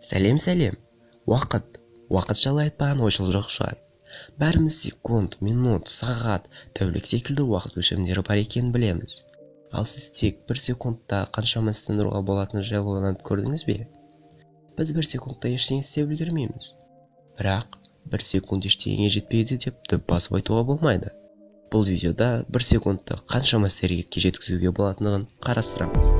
Сәлем, сәлем. Уақыт. Уақыт жайлы айтпаған ойшыл жоқ шығар. Бәріміз секунд, минут, сағат, тәулік секілді уақыт өлшемдері бар екенін білеміз. Ал сіз тек бір секундта қаншама іс тындыруға болатыны жайлы ойланып көрдіңіз бе? Біз бір секундта ештеңе істеп үлгермейміз. Бірақ бір секунд ештеңеге жетпейді деп дөп басып айтуға болмайды. Бұл видеода бір секундта қаншама іс-әрекетке жеткізуге болатындығын қарастырамыз.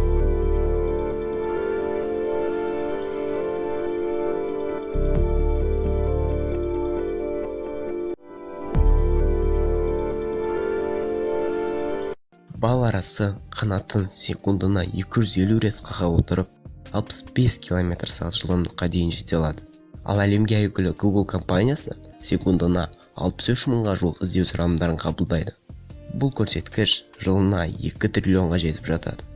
Бал арасы қанатын секундына 250 рет қаға отырып, 65 км сағат жылдамдыққа дейін жете алады. Ал әлемге әйгілі Google компаниясы секундына 63 мыңға жуық іздеу сұранымдарын қабылдайды. Бұл көрсеткіш жылына 2 триллионға жетіп жатады.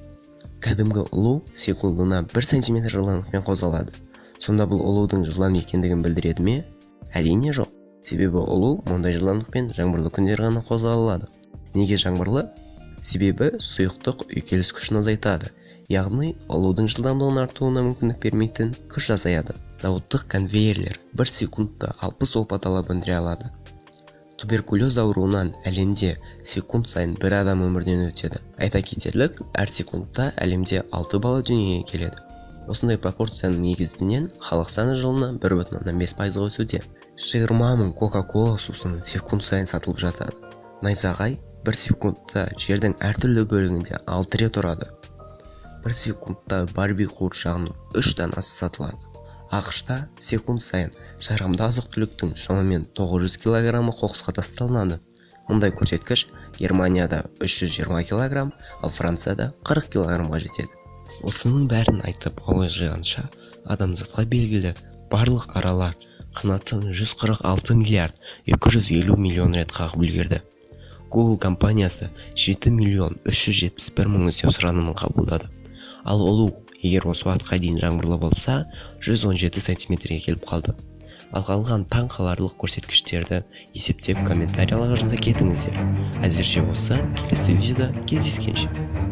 Кәдімгі ұлу секундына 1 сантиметр жылдамдықпен қозғалады. Сонда бұл ұлудың жылдам екендігін білдіреді ме? Әрине жоқ. Себебі ұлу мұндай жылдамдықпен жаңбырлы күндері ғана қозғала алады. Неге жаңбырлы? Себебі сұйықтық үйкеліс күшін азайтады, яғни ұлудың жылдамдығын артуына мүмкіндік бермейтін күш азаяды. Зауыттық конвейерлер бір секундта 60 опа талап өндіре алады. Туберкулез ауруынан әлемде секунд сайын бір адам өмірден өтеді. Айта кетерлік, әр секундта әлемде 6 бала дүниеге келеді. Осындай пропорцияның негізінен халық саны жылына 1,5%-ға өсуде. 20 мың Кока-Кола сусыны секунд сайын сатылып жатады. Найзағай бір секундта жердің әртүрлі бөлігінде 6 рет ұрады. Бір секундта Барби қуыршағының 3 данасы сатылады. АҚШ-та секунд сайын жарамды азық-түліктің шамамен 900 килограммы қоқысқа тасталынады. Мұндай көрсеткіш Германияда 320 килограмм, ал Францияда 40 килограммға жетеді. Осының бәрін айтып ауыз жиғанша, адамзатқа белгілі барлық аралар қанатын 146 миллиард 250 миллион рет қағып үлгерді. Google компаниясы 7 миллион 371 мың іздеу сұранымын қабылдады. Ал ұлу, егер осы уақытқа дейін жаңбырлы болса, 117 сантиметрге келіп қалды. Ал қалған таң қаларлық көрсеткіштерді есептеп комментарияларға жаза кетіңіздер. Әзірше осы, келесі видеода кездескенше.